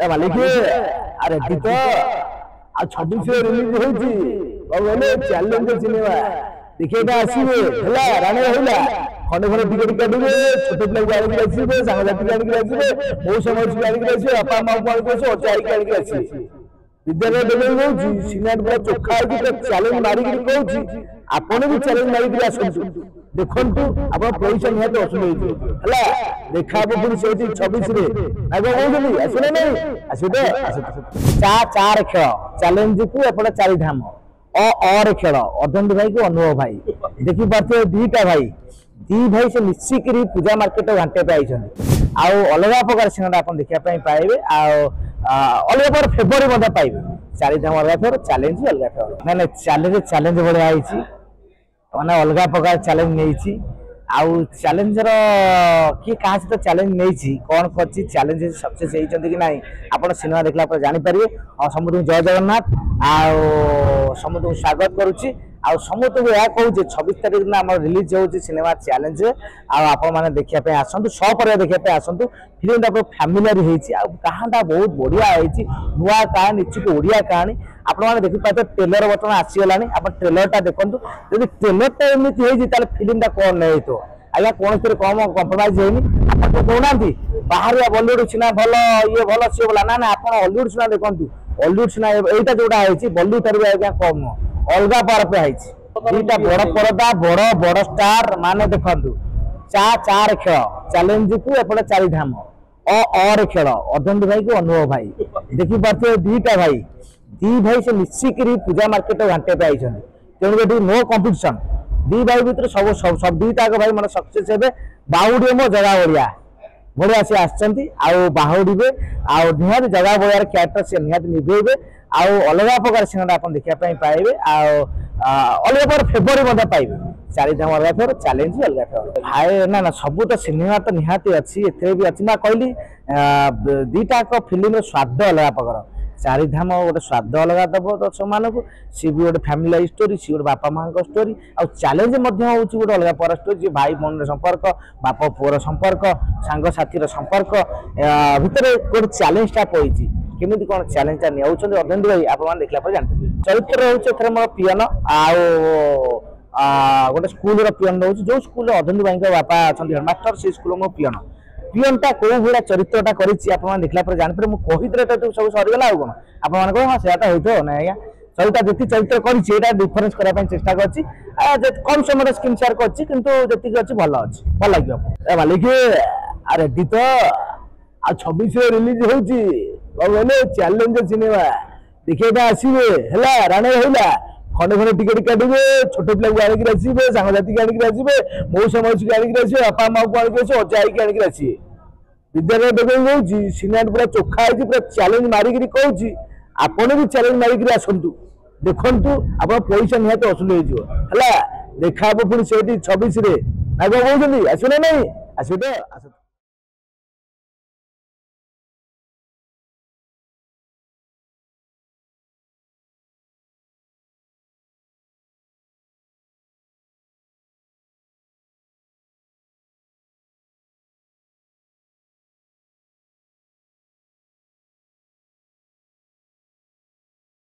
ଏ ମାଲିକ, ready ତ? ଆଉ 26ରେ release ହଉଛି, କଣ କହିଲେ, ଚ୍ୟାଲେଞ୍ଜ ସିନେମା ଦେଖିବା ଆସିବେ। ହେଲା ରାଣୀ ହେଲା, ଖଣ୍ଡେ ଖଣ୍ଡେ ଟିକେଟ କାଟିବେ, ଛୋଟ ପିଲାକୁ ଆଣିକି ଆସିବେ, ସାଙ୍ଗସାଥିକି ଆଣିକି ଆସିବେ, ମଉସା ମାଉସୀକୁ ଆଣିକି ଆସିବେ, ବାପା ମାଆକୁ ଆଣିକି ଆସିବେ, ଅଜା ଆଇକି ଆଣିକି ଆସିବେ। ବିଦ୍ୟାଳୟ ଦେବାକୁ କହୁଛି, ସିନେମା ପୁରା ଚୋଖା ହେଇକି, ପୁରା ଚ୍ୟାଲେଞ୍ଜ ମାରିକିରି କହୁଛି। ଆପଣ ବି ଚ୍ୟାଲେଞ୍ଜ ମାରିକିରି ଆସନ୍ତୁ, ଦେଖନ୍ତୁ, ଆପଣ ପଇସା ନିହାତି ଅସୁଲ ହେଇଯିବ। ହେଲା, ଦେଖା ହବ ପୁଣି ସେଇଠି 26ରେ। ନା କଣ କହୁଛନ୍ତି? ଆସିବେ ନା ନାଇଁ? ଆସିବେ ତ? ଆସନ୍ତୁ। ଚା ଚାର ଖେଳ ଚ୍ୟାଲେଞ୍ଜକୁ ଏପଟେ ଚାରିଧାମ ଅ ଅ ରେ ଖେଳ। ଅଧନ୍ତି ଭାଇ କି ଅନୁଭବ ଭାଇ ଦେଖିପାରୁଥିବେ, ଦିଟା ଭାଇ, ଦି ଭାଇ ସେ ମିଶିକିରି ପୂଜା ମାର୍କେଟ ଘାଣ୍ଟିବା ପାଇଁ ଆଇଛନ୍ତି। ଆଉ ଅଲଗା ପ୍ରକାର ସିନେମା ଆପଣ ଦେଖିବା ପାଇଁ ପାଇବେ, ଆଉ ଅଲଗା ପ୍ରକାର ଫ୍ଲେଭର ମଧ୍ୟ ପାଇବେ। ଚାରିଧାମ ଅଲଗା ଫ୍ଲେଭର, ଚ୍ୟାଲେଞ୍ଜ ବି ଅଲଗା ଫ୍ଲେଭର। ନାଇଁ ନାଇଁ, ଚ୍ୟାଲେଞ୍ଜ ଚ୍ୟାଲେଞ୍ଜ ଭଳିଆ ହେଇଛି, ମାନେ ଅଲଗା ପ୍ରକାର ଚ୍ୟାଲେଞ୍ଜ ନେଇଛି। ଆଉ ଚ୍ୟାଲେଞ୍ଜର କିଏ କାହା ସହିତ ଚ୍ୟାଲେଞ୍ଜ ନେଇଛି, କ'ଣ କରିଛି, ଚ୍ୟାଲେଞ୍ଜ ସକ୍ସେସ୍ ହେଇଛନ୍ତି କି ନାହିଁ, ଆପଣ ସିନେମା ଦେଖିଲା ପରେ ଜାଣିପାରିବେ। ଆଉ ସମସ୍ତଙ୍କୁ ଜୟ ଜଗନ୍ନାଥ, ଆଉ ସମସ୍ତଙ୍କୁ ସ୍ୱାଗତ କରୁଛି। ଆଉ ସମସ୍ତଙ୍କୁ ଏହା କହୁଛି, 26 ତାରିଖ ଦିନ ଆମର ରିଲିଜ ହେଉଛି ସିନେମା ଚ୍ୟାଲେଞ୍ଜ। ଆଉ ଆପଣମାନେ ଦେଖିବା ପାଇଁ ଆସନ୍ତୁ, ସପରିବାର ଦେଖିବା ପାଇଁ ଆସନ୍ତୁ। ଫିଲ୍ମଟା ପୁରା ଫ୍ୟାମିଲିଆର ହେଇଛି, ଆଉ କାହାଣୀଟା ବହୁତ ବଢ଼ିଆ ହେଇଛି। ନୂଆ କାହାଣୀ, ନିଶ୍ଚିତ ଓଡ଼ିଆ କାହାଣୀ। ଆପଣମାନେ ଦେଖିପାରୁଥିବେ, ଟ୍ରେଲର ବର୍ତ୍ତମାନ ଆସିଗଲାଣି, ଆପଣ ଟ୍ରେଲରଟା ଦେଖନ୍ତୁ। ଯଦି ଟ୍ରେଲରଟା ଏମିତି ହେଇଛି, ତାହେଲେ ଫିଲ୍ମଟା କ'ଣ ହେଇଥିବ ଆଜ୍ଞା? କୌଣସିଥିରେ କମ କମ୍ପ୍ରମାଇଜ ହେଇନି। ଆପଣ ତ କହୁନାହାନ୍ତି ବାହାରିଆ ବଲିଉଡ ସିନେମା ଭଲ, ଇଏ ଭଲ, ସିଏ ଭଲ। ନା ନା, ଆପଣ ଅଲିଉଡ ସିନେମା ଦେଖନ୍ତୁ। ଅଲିଉଡ ସିନେମା ଏଇଟା ଯୋଉଟା ହେଇଛି, ବଲିଉଡ ଠାରୁ ବି ଆଜ୍ଞା କମ ନୁହଁ, ଅଲଗା ପାର ପୁରା ହେଇଛି। ଦିଟା ବଡ ପରଦା, ବଡ ବଡ ଷ୍ଟାର ମାନେ ଦେଖନ୍ତୁ। ଚା ଚାର ଖେଳ ଚ୍ୟାଲେଞ୍ଜକୁ ଏପଟେ ଚାରିଧାମ ଅ ଅ ରେ ଖେଳ। ଅଧନ୍ତି ଭାଇ କି ଅନୁଭବ ଭାଇ ଦେଖିପାରୁଥିବେ, ଦିଟା ଭାଇ, ଦି ଭାଇ ସେ ମିଶିକିରି ପୂଜା ମାର୍କେଟ ଘାଣ୍ଟିବା ପାଇଁ ଆଇଛନ୍ତି। ତେଣୁ ଏଠି ନୋ କମ୍ପିଟିସନ ଦି ଭାଇ ଭିତରେ। ସବୁ ସବୁ ଦିଟା ଯାକ ଭାଇ ମାନେ ସକ୍ସେସ୍ ହେବେ। ବାହୁଡ଼ିବେ ମୋ ଜଗା ବଳିଆ ବଢିଆ ସେ ଆସିଛନ୍ତି, ଆଉ ବାହୁଡ଼ିବେ, ଆଉ ନିହାତି ଜଗା ବଳିଆର କ୍ୟାରେକ୍ଟର ସେ ନିହାତି ନିଭେଇବେ। ଆଉ ଅଲଗା ପ୍ରକାର ସିନେମା ଆପଣ ଦେଖିବା ପାଇଁ ପାଇବେ, ଆଉ ଅଲଗା ପ୍ରକାର ଫ୍ଲେଭର ମଧ୍ୟ ପାଇବେ। ଚାରିଧାମ ଅଲଗା ଫ୍ଲେଭର, ଚ୍ୟାଲେଞ୍ଜ ବି ଅଲଗା ଫ୍ଲେଭର ଭାଇ। ନା ନା, ସବୁ ତ ସିନେମା ତ ନିହାତି ଅଛି, ଏଥିରେ ବି ଅଛି। ନା କହିଲି, ଦିଟାକ ଫିଲ୍ମର ସ୍ୱାଦ ଅଲଗା ପ୍ରକାର। ଚାରିଧାମ ଗୋଟେ ସ୍ୱାଦ ଅଲଗା ଦବ ଦର୍ଶକମାନଙ୍କୁ, ସିଏ ବି ଗୋଟେ ଫ୍ୟାମିଲି ଷ୍ଟୋରି, ସିଏ ଗୋଟେ ବାପା ମାଆଙ୍କ ଷ୍ଟୋରି। ଆଉ ଚ୍ୟାଲେଞ୍ଜ ମଧ୍ୟ ହେଉଛି ଗୋଟେ ଅଲଗା ପ୍ରକାର ଷ୍ଟୋରି, ଯିଏ ଭାଇ ଭଉଣୀର ସମ୍ପର୍କ, ବାପ ପୁଅର ସମ୍ପର୍କ, ସାଙ୍ଗସାଥିର ସମ୍ପର୍କ ଭିତରେ ଗୋଟେ ଚ୍ୟାଲେଞ୍ଜଟା ପଡ଼ିଛି। କେମିତି କ'ଣ ଚ୍ୟାଲେଞ୍ଜଟା ନେଉଛନ୍ତି ଅଧନ୍ତି ଭାଇ, ଆପଣମାନେ ଦେଖିଲା ପରେ ଜାଣିପାରିବେ। ଚରିତ୍ର ହେଉଛି ଏଥିରେ ମୋର ପିଅନ, ଆଉ ଗୋଟେ ସ୍କୁଲର ପିଅନ ରହୁଛି। ଯୋଉ ସ୍କୁଲରେ ଅଧନ୍ତି ଭାଇଙ୍କ ବାପା ଅଛନ୍ତି ହେଡମାଷ୍ଟର, ସେଇ ସ୍କୁଲର ମୋ ପିଅନ। ପିଅନଟା କୋଉ ଭଳିଆ ଚରିତ୍ରଟା କରିଛି, ଆପଣମାନେ ଦେଖିଲା ପରେ ଜାଣିପାରିବେ। ମୁଁ କହିଦେଲେ ତ ସବୁ ସରିଗଲା, ଆଉ କ'ଣ ଆପଣମାନେ କହିବେ, ହଁ ସେଇଟା ତ ହେଇଥିବ। ନାଇଁ ଆଜ୍ଞା, ଚରିତ୍ର ଯେତିକି ଚରିତ୍ର କରିଛି, ଏଇଟା ଡିଫରେନ୍ସ କରିବା ପାଇଁ ଚେଷ୍ଟା କରିଛି। କମ ସମୟରେ ସ୍କ୍ରିନ୍ ସେୟାର କରିଛି, କିନ୍ତୁ ଯେତିକି ଅଛି ଭଲ ଅଛି, ଭଲ ଲାଗିବ। ଏ ମାଲିକ, ରେଡି ତ? ଆଉ 26ରେ ରିଲିଜ ହଉଛି, କଣ କହିଲେ, ଚ୍ୟାଲେଞ୍ଜ ସିନେମା ଦେଖିବା ଆସିବେ। ହେଲା ରାଣୀ ହେଲା, ଖଣ୍ଡେ ଖଣ୍ଡେ ଟିକେଟ କାଟିବେ, ଛୋଟ ପିଲାକୁ ଆଣିକି ଆସିବେ, ସାଙ୍ଗସାଥିକି ଆଣିକି ଆସିବେ, ମଉସା ମାଉସୀକୁ ଆଣିକି ଆସିବେ, ବାପା ମାଆକୁ ଆଣିକି ଆସିବେ, ଅଜା ଆଇକି ଆଣିକି ଆସିବେ। ବିଦ୍ୟାଳୟ ଦେବାକୁ କହୁଛି, ସିନେମା ପୁରା ଚୋଖା ହେଇଛି, ପୁରା ଚ୍ୟାଲେଞ୍ଜ ମାରିକିରି କହୁଛି। ଆପଣ ବି ଚ୍ୟାଲେଞ୍ଜ ମାରିକିରି ଆସନ୍ତୁ, ଦେଖନ୍ତୁ, ଆପଣ ପଇସା ନିହାତି ଅସୁଲ ହେଇଯିବ। ହେଲା, ଦେଖା ହବ ପୁଣି ସେଇଠି 26ରେ। ନା କଣ କହୁଛନ୍ତି? ଆସିବେ ନା ନାଇଁ? ଆସିବେ ତ? ଆସନ୍ତୁ।